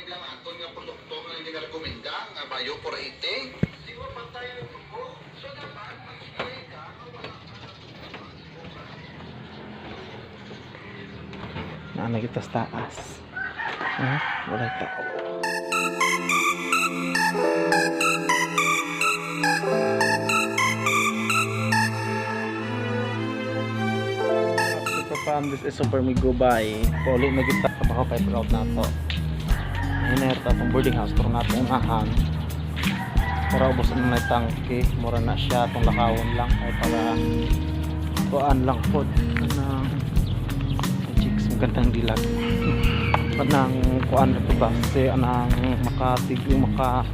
Lang aton nga produkto nga ginarekomenda nga Bayo 480. Di ba pantay ang dugo? So dapat mag-spray ka nga wala ka. Naa kita sa taas. Ha? Walay tao. Super fam, this is Super Migo. Bye. Pauli na kita kabako kay proud na to. Hinayar ta atong boarding house pero nato unahan. Para ubos na na tangke, mura na siya atong lakawon lang kay para kuan lang pod kanang chicks, magandang dilag kanang kuan na to ba kasi anang makatig maka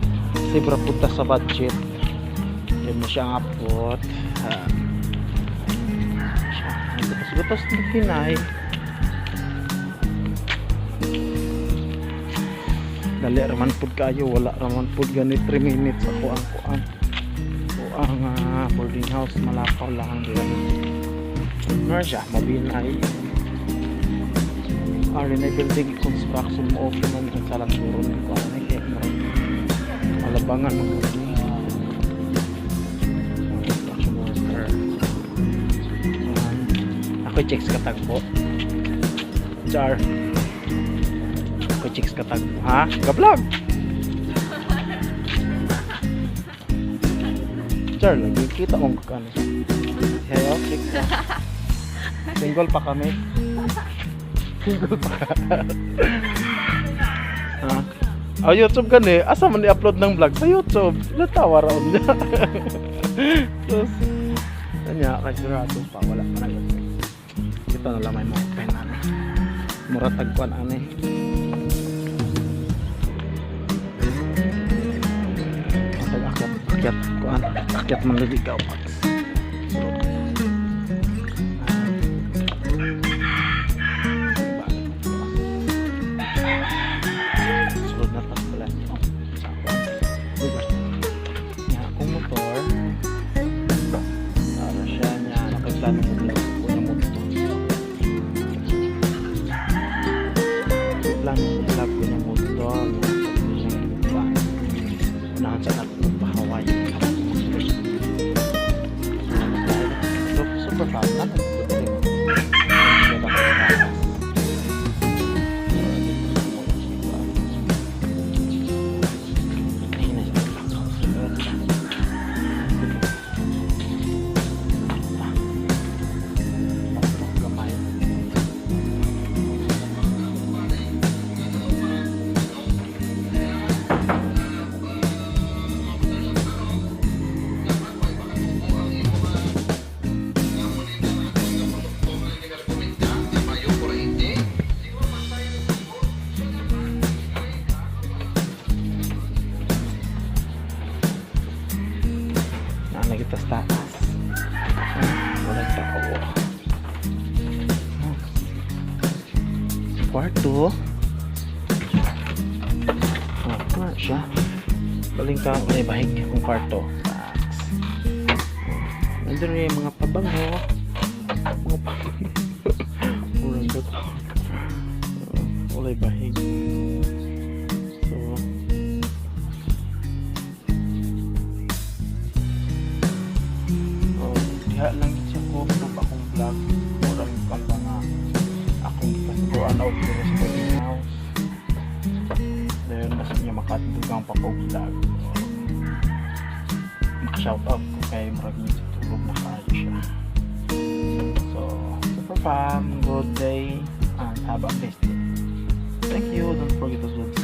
sibra punta sa budget. Yan mo siya ang apot, ha. Siya gutos gutos na kinay. Dali raman pud kayo, wala raman pud gani 3 minutes ako ang kuan o ang boarding house, malakaw lang dira. Mer siya mabinay. Ari na building construction mo, open na nang sa langturo ni ko ano kay mo alabangan mo ni construction worker. Ayan. Ako checks katagpo char, ako chicks katagpo, ha, ga-vlog char lagi kita mong kano. Hello, chicks. Single pa kami, single pa ka, ha? Oh, YouTube gani. Asa man i-upload ng vlog sa YouTube? Natawa raon niya. Tapos, kanya, kay sigurado pa, wala pa nag-open. Ito na lang may mo open, ano. Mura tagkuan, ano eh. Matag akyat, akyat, kuan, akyat man lagi ka, pax. So, sulod na tas pala. Oh, sa kuan. Lugar. Nya akong motor. Para siya niya nakaplano mo vlog ko na motor. Plano ko vlog ko na motor. Siyang unahan sa natin magpahaway. So, super fast. Natin ito rin. Kaya ako sa taas. Ayun na siya. Sunod siya. Ah. Gamay. Produkto nga ginarekomenda nga Bayo 480. Di ba pantay ang dugo? So dapat mag-spray ka nga wala ka. Naa kita sa taas. Ah, walang tao. Ah. Kwarto. Oh, nga siya. Baling ka, may bahig kung kwarto. Tax. Oh, nandun rin yung mga pabango. Mga pabango. Murang gato. Oh, walay bahig. So, oh, diha lang gid siya ko sa akong vlog. Murang kan ba nga akong gipasuguan og diri sa boarding house. Then mas niya makatugang pa ko vlog. Maka-shout out ko kay murag medyo tulog na kayo siya. So, super fam, good day and have a blessed day. Thank you. Don't forget to subscribe.